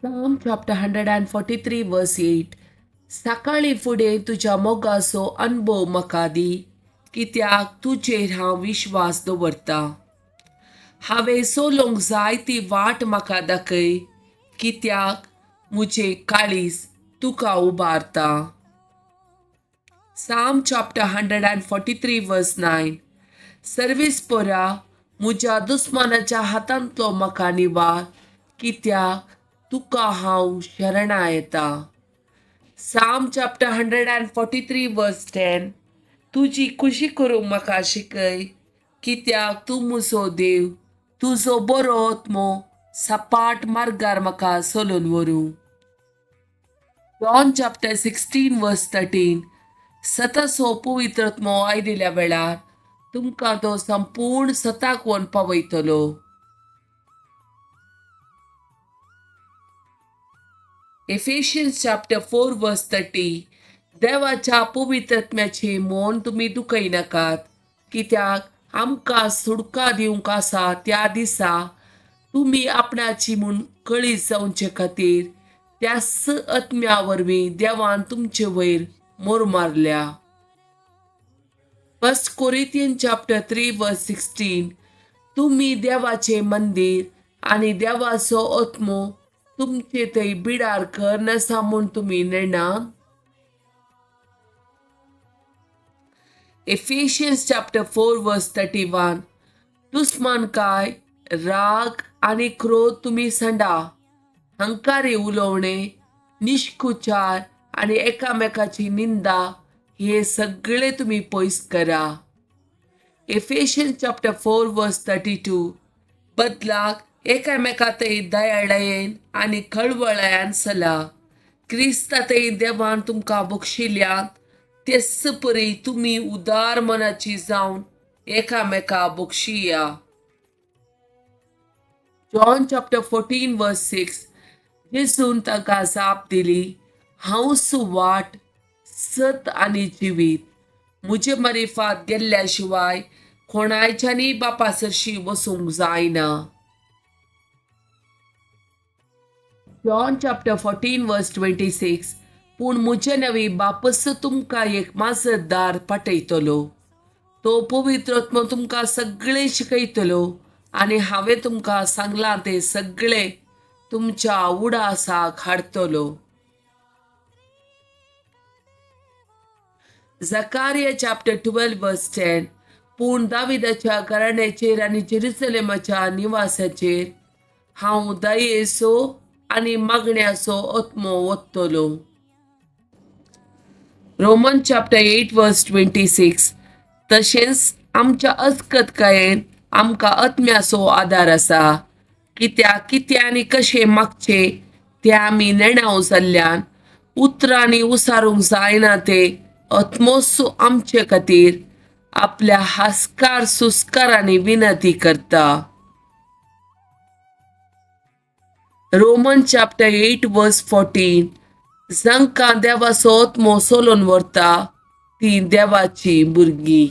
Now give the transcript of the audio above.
Psalm chapter 143 verse 8. सकाळीं फुडें तुज्या मोगाचो अणभव म्हाका दी, कित्याक तुजेर हांव विश्वास दवरतां. हांवें चलोवंक जाय ती वाट म्हाका दाखय, कित्याक म्हजें काळीज तुका उबारता. Psalm chapter 143 verse 9. सर्वेस्पोरा, म्हज्या दुस्मानाच्या हातांतलो म्हाका निवार, कित्याक तुका हांव शरणा येता. Psalm chapter 143 verse 10. तुजी खुशी करूंक म्हाका शिकय, कित्याक तूं म्हजो देव, तुजो बरो आत्मो सपाट मार्गार म्हाका चलोवन व्हरूं. John chapter 16 verse 13. सताचो पवित्र आत्मो आयिल्ल्या वेळार तुमकां तो संपूर्ण सताक व्हरून पावयतलो. Ephesians chapter 4 verse 30. देवाच्या पवित्र आत्म्याचे मन तुमी दुखयनाकात, कित्याक आमकां सुटका दिवंक आसा त्या दिसा तुमी आपणाची म्हूण कळीत जावचे खातीर त्याच आत्म्या वरवीं देवान तुमचे वयर मोर मारल्या. First Corinthian chapter 3 verse 16. तुमी देवाचे मंदीर आनी देवाचो आत्मो तुमचे थंय बिडार कर आसा म्हूण तुमी नेणा. Ephesians chapter 4 verse 31. दुस्मानकाय, राग आनी क्रोध तुमी सांडा. हंकारी उलोवणे, निश्कुचार आनी एकामेकाची निंदा हे सगळे तुमी पयस करा. Ephesians chapter 4 verse 32. बदलाक एकामेका थंय दयाळायेन आनी कळवळायान चला. क्रिस्ता थंय देवान तुमकां बक्षिल्यात तेच परी तुमी उदार मनाची जावन एकामेका बक्षिया. John chapter 14 verse 6. जेजून तांकां जाप दिली, हांवच वाट, सत आनी जिवीत. म्हजे मारिफात गेल्ल्या शिवाय कोणायच्यानी बापा सरशी वचूंक जायना. John chapter 14 verse 26. पूण म्हजे नवी बापस तुमकां एक माजतदार पाठयतलो. तो पवित्र आत्मो तुमकां सगळें शिकयतलो आनी हांवें तुमकां सांगलां तें सगळें तुमच्या उडासाक हाडटलो. Zechariah chapter 12 verse 10. पूण दाविदाच्या घराण्याचेर आनी जेरुसलेमाच्या निवासाचेर हांव दयेचो आनी मागण्याचो आत्मो ओततलो. Roman chapter 8 verse 26. तशेंच आमच्या अस्कतकायेन आमकां आत्म्याचो आदार आसा, कित्याक कितें आनी कशें मागचें तें आमी नेणाव जाल्ल्यान उतरांनी उसारूंक जायना ते आत्मोस आमचे खातीर आपल्या हास्कार सुस्कारांनी विनंती करता. Roman chapter 8 verse 14. जांकां देवाचो आत्मो चलोवन व्हरता ती देवाची भुरगीं.